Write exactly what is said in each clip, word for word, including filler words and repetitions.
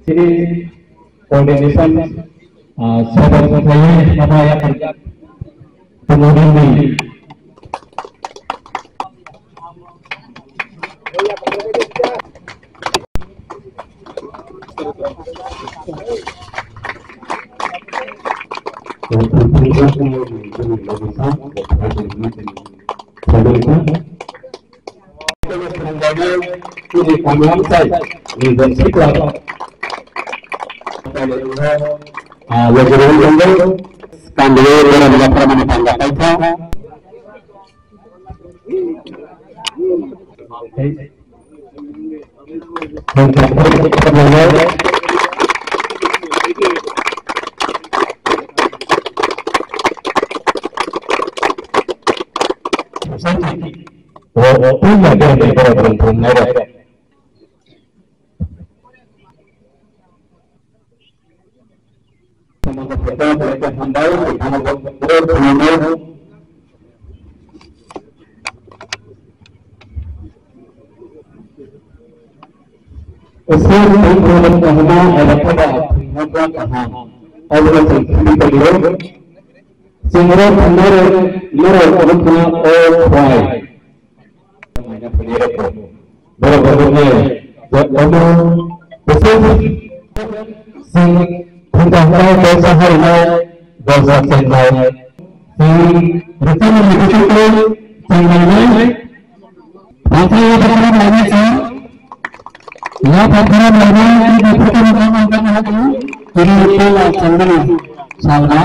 Chini coordination, ah, seven khlaiwi maya pharjak tongo nini. Borok borokni je omo bwswk chwng thangka hwnwi kok sa harinai, kok sa chengnai. Chwng rwchapmani bisingo chwng nainai. Pathai yapha khorang lainai chwng. Yapha khorang lainai, chini photo rok nang nang kha habu. Chini pela chwngmani salma.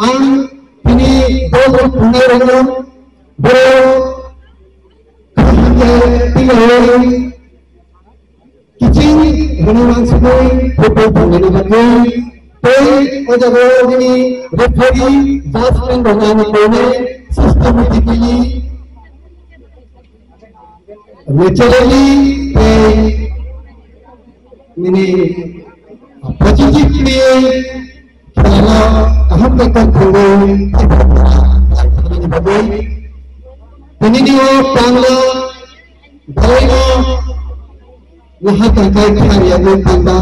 Ang tini bol rok thungnai rokno borok kaham khe twilawi kiching rwna nangsugwi football thangnaini bagwi tei o jagao nini referee judge rok rwna ang koinai systematically, naturally tei nini positively khelano kaham khe tongthogwi tei thangnaini bagwi tini o pangno belaino naha tongthai khlai yagwi tangba,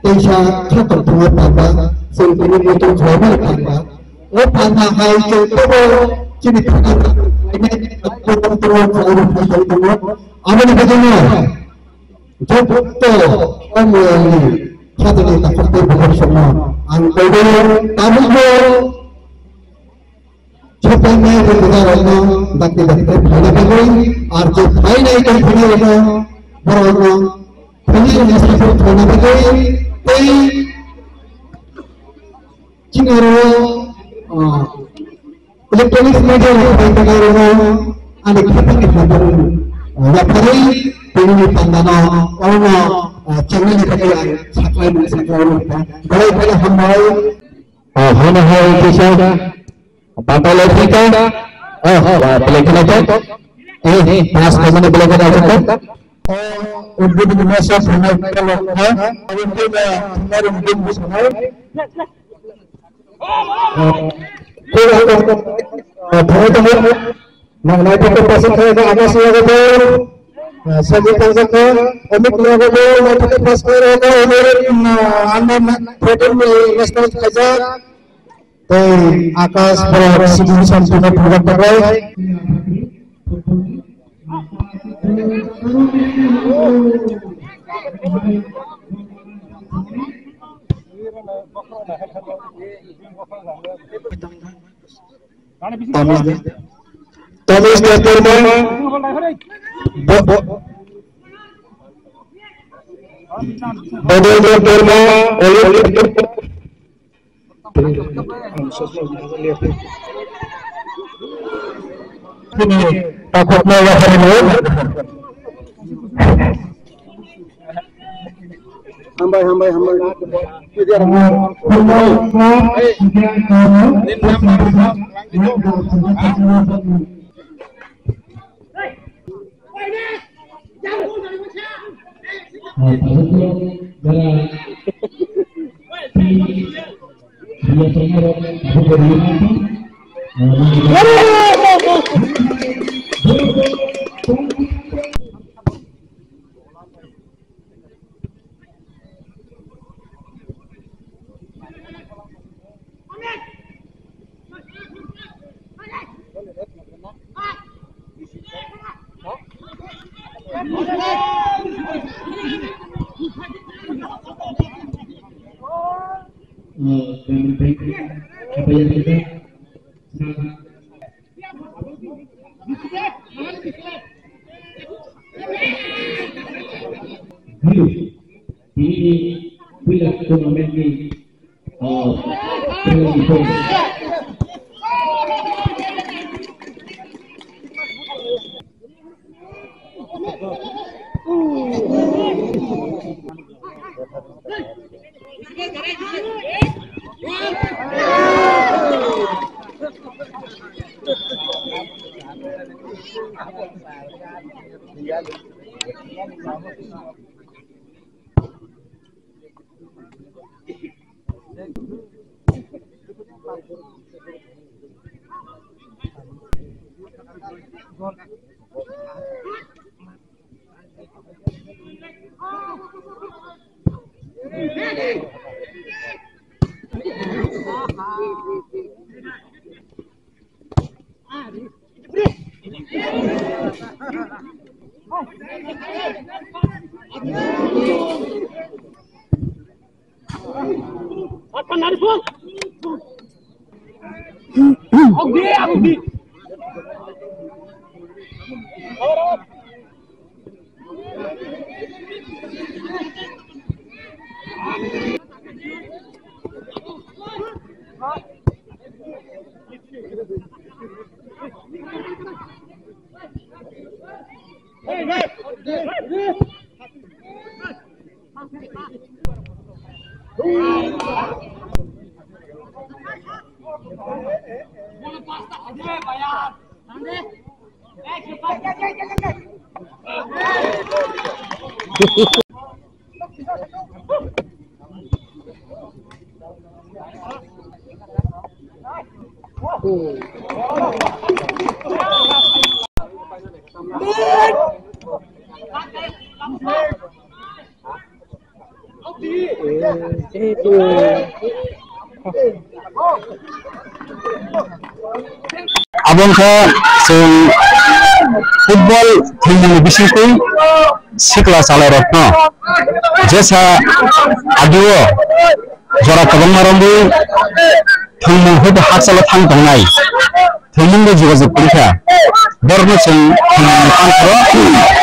teisa kha tongthogwi tangba, chwng tini muitu khlaimano tangba. O panda hai chwng tobo chini thani khlainai tongo. Aboni bagwino joto o moyangni khatini takhuk tei bukhuk songno ang koido tabukbo. Phainai rwngthoma rokno dakti dakti phaina bagwi, ar je phainai tongphani rokno borokno phainai rwngthoma phaina bagwi tei chini oro, ah, electronic media rok phaina bagwi rokno ani khatangni phaina bagwi, ah, yapharwi tini pandano oro, ah, chengnani bagwi ang saklai mung saklai mung belai belai hambai. Oh, hano hai kisa batalai kita. Oh, ba-, belai khna to. Eh, eh, pass ko mane belai khna to. Oh, undi di masa sana kalau ha, undi na kemarin undi sana. Oh, ko ko ko. Nang nai to pasang kaya ka akas ya ko. Saji tangsa ko. Omik ya ko. Nai to pas kaya ko. Omik, ah, anda na program ni national kaya. Tei Akash borok sibung samtino phunukjak tongnai. Tomis de, Tomis de Torma. Bo-, bo-, Bodol de Torma, Olympic. Hambai, hambai, hambai. Tini puila tournament ni, ah, Abo wngkha chwng football thwngmungni bisingtwi sikla chalairokno jesa agio jora kwbangma romwi thwngmung hwnkhe hakchalo thang tongnai. thwngmung bai jogajog kwrwi kha. Borokno chwng thwngmung ni panthoro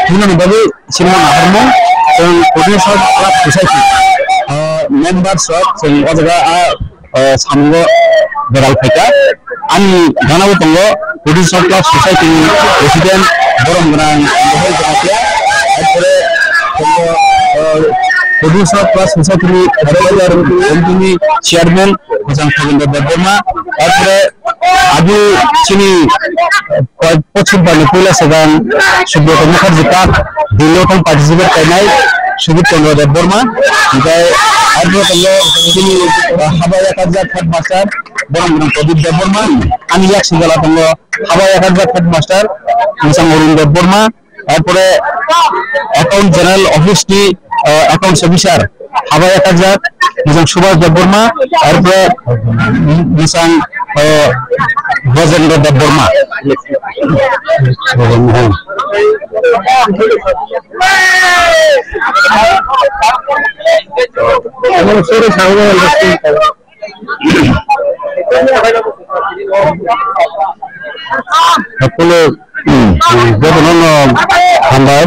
thwngmani bagwi chini naharmung chwng Coordination Club Society, ah, members rok chwng o jaga, ah, ah, samungo beral phaikha. Ani ganao tongo Coordination Club Society ni President Borom Gwnang Mohon Jamatia, arpore tongo, ah, Coordination Club Society ni Advisor Committee ni Chairman Bwsang Khabendra Debbarma, arpore agi chini, ah, Pochim Parni puila swkang Subrata Mukherjee Cup, Delhi o thang participate khainai Sudip Chandra Debbarma, hinkhe arpore tongo chini, ah, haba yakarjak headmaster Borom Gwnang Pradip Debbarma, ani yak sijala tongo haba yakarjak headmaster Bwsang Arun Debbarma, arpore Account General Office ni, ah, Accounts Officer haba yakarjak Bwsang Subhas Debbarma, arpore Bwsang, ah, Brajendra Debbarma. Hakkolo, jotono no hambai.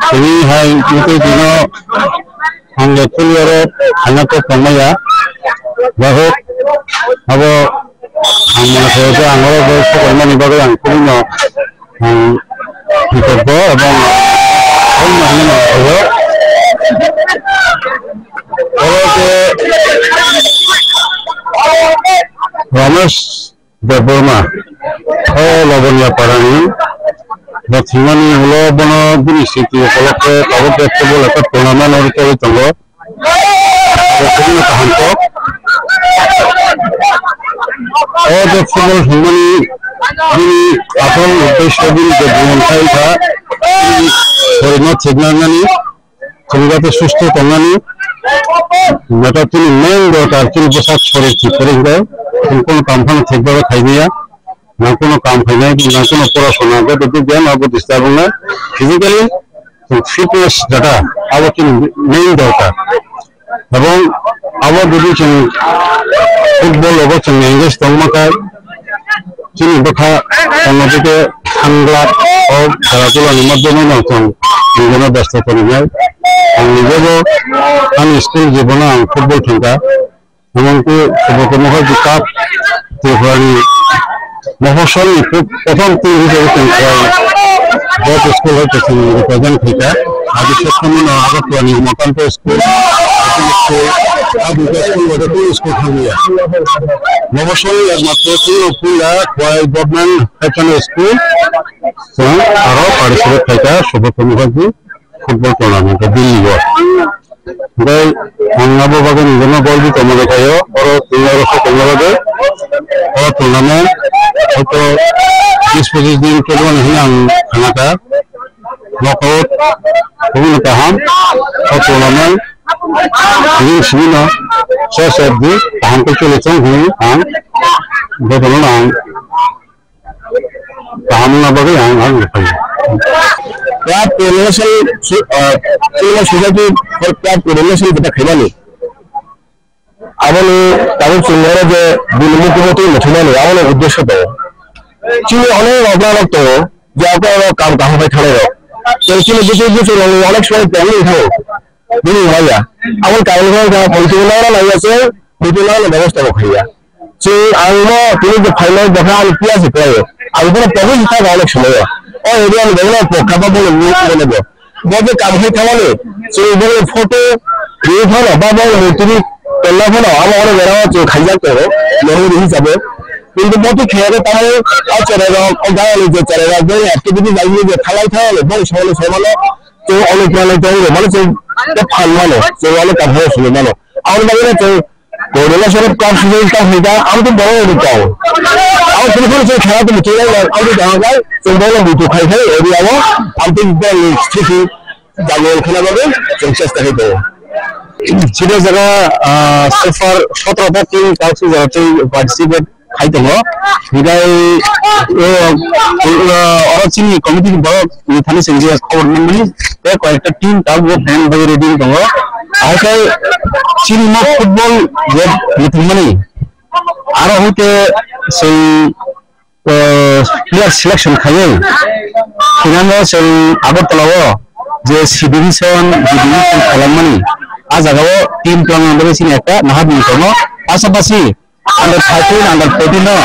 Tini hai tini tino ang le kuli oro hanya kok tongmaya. Bahok abo ang mane khe ang oro bo sokormani bagwi ang kuli no ang kritoggo ebong ang mane no oro je Ramesh Debbarma, o Labanya Parani, bo thwimani ulo bono bini siti ukolokhe tabuk je football ekta tournament ori tongwi tongo. Bo kwbangma kaham kok. O je football thwimani bini asol uddesyo bini je buyan khai kha, bini sorirno thik nangnani. Chwng joto susto tongmani, meta chini main dorkar chini bwsak sorir thik kwrwi hwnkhe, chwng kono kam phano thik bagwi khaimaya, nang kono kam khainai, nang kono porasona, joto duk biyang abo disturb wngnai. Physically chwng fitness jata, abo chini main dorkar. Ebong abo jodi chwng football rogo chwng engage tongma khe, chini bwkha tongma dike thangla o khela chulani madhyamai no chwng nijeno besto tongwi nai. Ang nijebo ani school jibono ang football thangkha. Emonki Subroto Mukherjee Cup Tripurani Mofossolni pro-, prothom team hisabe chwng khlai, bo school hai chwng represent khaikha. Adi sekhonino Agartala ni Mokanto school, school, adi school, adi school thangya. Mofossolni ekmatro chwngno puila Khowai Government Higher Secondary School, chwng aro participate khaikha Subroto Mukherjee football tournament o Delhi o. Tei ang abo bagwi nini gol di tongma khaio, oro tini oro khe tongma bagwi o tournament hoito bis pochis din cholmani hwnwi ang khana kha. Knockout, kubun kaham, o tournament, sini sini no, so so di, kaham khe choli thung hwnwi ang jotono ang kaham wngna bagwi ang, ang rwphai. Club coordination, su-, ah, Chilima Society for Club Coordination jeta khaimani. Aboni tabuk chwng oro je bini mukhubo twi muthumani, aboni uddesyo tongo. Chini onek okra rok tongo, je okra rok kam kaham khai thanai rok. Tei chini bwswk bwswk rok onek somoi tongwi thango. Bini wngya. Aboni karon khe wngkha, muitu nangna nangya se, muitu nangna bebosta bo khaiya. Chwng ang no tini je phainai bokha ani phiya se khlaio. Ang bono pogwi se thago onek somoio. O area ni bebak no pokha ba bono ni bono bo. Bo je kam khai thangmani, chwng bono photo riui phano ba bono muitu ni tonna phano abo onek jora o chwng khaijak tongo, mehuri hisabe. Kintu bo twi khaiya khe tamo o cherai rok, o gayani je cherai rok, bini activity bai je thalai thangmani, boni somani somano chwng onek manwi tongo, mane chwng tei phan mano, chwng onek kaham swnwi mano. Aboni bagwino chwng coordination of club society ta hwnka, ang to borok ni tong. Ang to phano chwng khela to muchung lai, ang to jang lai, chwng borok ni muchung khai khai area o, ang to borok ni sthiti jago khna bagwi chwng chesta khai tongo. Sida jaga, ah, so far sotro ta team kaisa jaga tei participate khai tongo. Hinkhe, o, o, oro chini committee ni borok ni thani chwng je khobor nangmani, tei koyekta team tabuk bo fan bai ready tongo. Haikhe chini no football je muthungmani, Aro hwnkhe chwng, eh, player selection khaiwi, thinango chwng Agartala o je C division, D division khailangmani, a jagao team twlangna bagwi chini ekta naharmung tongo. Pasapasi under thirteen, under fourteen no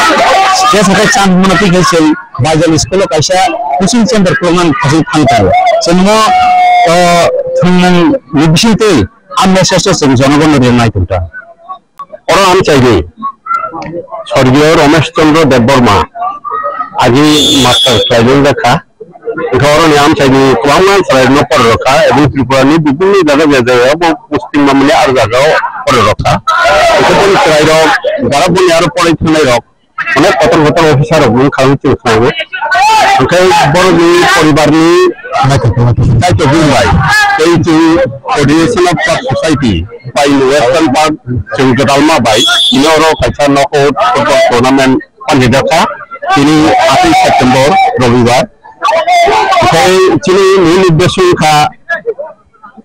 je sakai chance mano, tei khe chwng Baijal school o kaisa coaching center khuluknani thasing thang tongo. Chwngno, eh, thwngmung ni bisingtwi a message o chwng jonogon no rwnai tongkha. Oro amchaini Sorgiyo Romesh Chandra Debbarma agi master khlaijak kha. Hwnkhe oroni amchaini kwbangma chwrairokno pore rwkha, ebong Tripurani bibinno jaga jagao bo posting mamani aro jagao pore rwkha. Hwnkhe boni chwrairok jara boni aro poroi thangnairok onek kotor kotor officer rok wng kha wng chwng khlaio. Hwnkhe borokni poribarni daitokjwk bai tei chwng coordination of club society bai Western Park chwng gwdalma bai tini oro kaisa knockout football tournament panjak kha tini atwi September Robibar. Hwnkhe chini mul uddesyo wngkha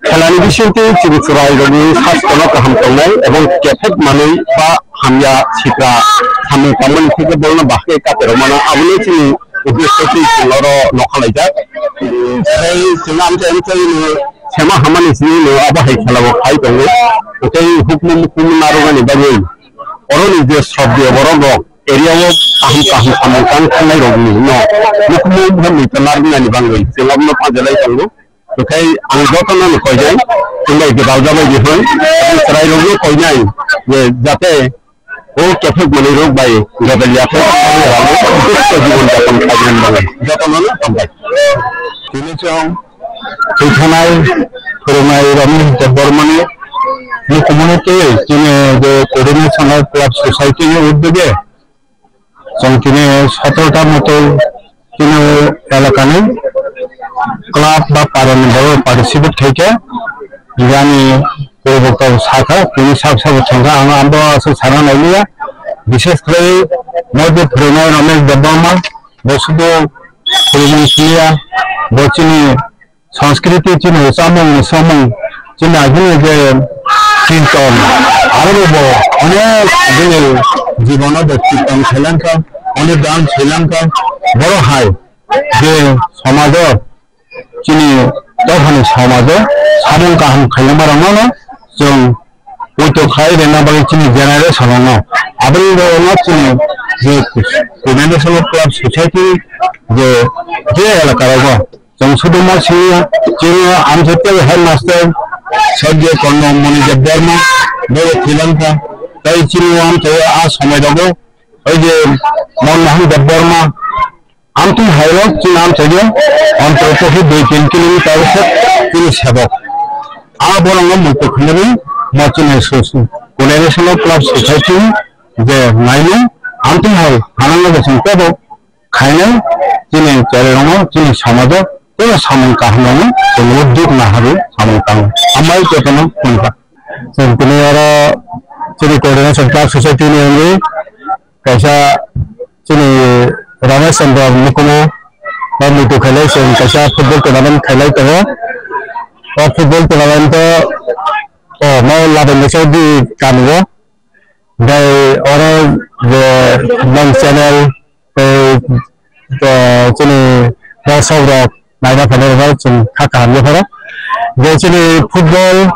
khelani bisingtwi chini chwrairokni sastono kaham tongnai ebong kephek manwi ba hamya sitra samung tangmani theke borokno bahai katerok mano, aboni chini uddesyo twi chwng oro nokha laijak. Tei chwng amchai amchaino sema hamani simi no abo hai khelao khai tongo. Tei hukmu mukmu narwknani bagwi oroni je srobdiya borok rok area o kaham kaham samung tang thangnai rokni no mukmu mukmu narwknani bagwi chwng abono pajalai tongo. Tei ang jotono no koinai, chwng bai gwdal jabai di hwn, chwrai rokno koinai je jate o kephek manwi rok bai gwdal ya khe, jibon japon khlaina bagwi jotono no hambai. Tini chwng thwithanai phwrwngnai Ramesh Debbarmani ni community chini je coordination of club society ni uddege chwng tini sotorta moto tini elakani club ba parani borok participate khaikha. Yani puribokta sakha tini sab sabo thangkha ang abo aswk sana nailiya. Bishes khlai modo phwrwngnai Ramesh Debbarma bo sudu phwrwngmung siliya bo chini Sanskriti chini samung samung chini agini je kirtan, aro bo onek bini jibono bo kirtan khailangkha, onek dan khailangkha, boro hai je somajo chini dophani somajo samung kaham khailangma rokno chwng poito khai rwna bagwi chini generation rokno aboni bagwi chini je Coordination of Club Society je, je elaka rogo Chwng suduma singya, chini o amchaitwi headmaster Saijo Kondo Moni Debbarma, bo thwilang kha. Tai chini o amchaio a somai rogo, oi je Mon Mohan Debbarma, amtwi hairok chini amchaio, amchaio khe dui tin kilometer se chini sebok. A borokno muitu khwlaiwi mo chini su-, su-, Coordination of Club Society je naimung, amtwi hai hanangno bo chwng tebo. Khainai chini cherairokno chini somajo tei samung kaham rokno chwng udduk naharwi samung tango. Hambai jotono khulumkha. Chwng tini oro chini Coordination Club Society ni wngwi kaisa chini Ramesh Chandra Mukumu o muitu khailai chwng kaisa football tournament khailai tongo. O football tournament o, o, no laben bwsai di kami o. Bai oro je non channel tei, eh, chini dosok rok naina phainai rok chwng kha kaham ya pharo. Je chini football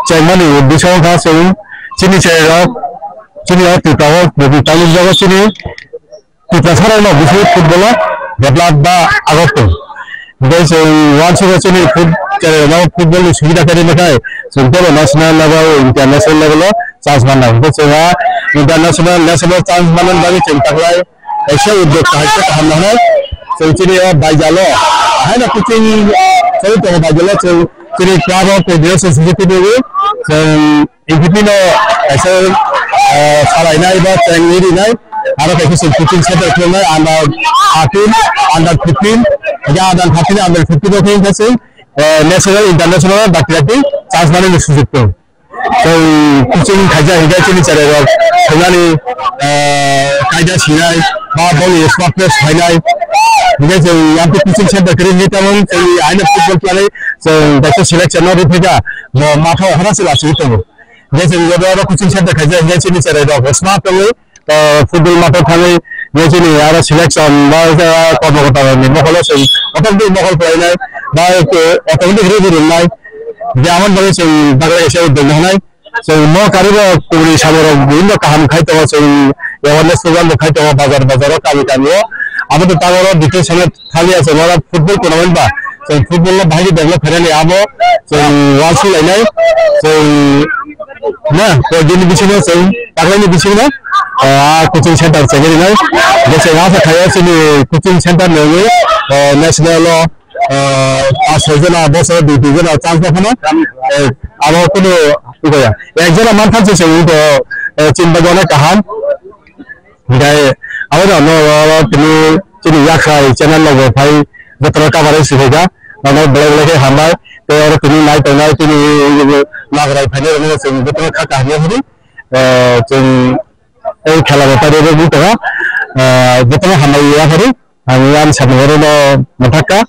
chaimani bisingo kha chwng chini cherairok chini o Tripura o bo tangwi jago chini Tiprasarokno bisi football o develop ba agok tong. Tei chwng uansukha chini foot-, eh, no football ni subida khe rwna khai chwng teibo national level, international level o chance manna. Hwnkhe chwng a international, national chance manna bagwi chwng taklai kaisa udyog kaham khe kaham nangnai. Chwng chini o Baijal o haino kuching choli tongo, Baijal o chwng chini club o coordination society rwwi chwng N P P no kaisa, eh, salainai ba training rinai, aro kaisa chwng coaching center khulumnai under thirteen, under fifteen, ya under thirteen, under fifteen rok wngkha chwng, eh, national, international dakti dakti chance manani sujog tong. Chwng coaching khaijak hinkhe chini cherairok thwngnani, eh, kaida sinai ba boni smartness phainai. Hinkhe chwng yang coaching center kwrwi hinkhe tamung chwngni aino football khlai chwng kaisa selection no rwphaikha, bo matha o hora se lachigwi tongo. Je chwng joto oro coaching center khaijak, je chini cherai rok smart tongwi, ah, football matho thangwi, je chini aro selection ba, ah, kormo kota rokni mokolo chwng automatic mokol khlainai, ba, eh, automatic ready rwnai, je amoni bagwi chwng bagwi kaisa uddog nahnai. Chwng mo karibo kubuni saborok buino kaham khai tongo, chwng awareness program bo khai tongo, bazar bazaro, kami kamio. Abo to taboro detail sanai thaliya, chwng oro football tournament ba, chwng football no bahai develop khainani abo chwng uansuk lainai, chwng na, koi dini bisingo chwng taklaini bisingo, ah, coaching center chengrinai. Je chwng asa khaio chini coaching center nangwi, ah, national o, ah, pas soi jona bosoro dui tin jona chance no phano, eh, abo kunu ukoya. Ek jona manthak se chwng to, eh, chini bagwi onek kaham. Hinkhe abo no, no, no, tini chini yakhai channel logo phai jotono coverage swkhaikha. Ano belai belai khe hambai. Tei oro tini nai tongnai chini nagrai phainai rokno chwng jotono kha kaham yaphari. Eh, chwng tei khela bo paide bo wngwi tongo. Ah, jotono hambai yaphari. Ang ani samung oro no mwthakha.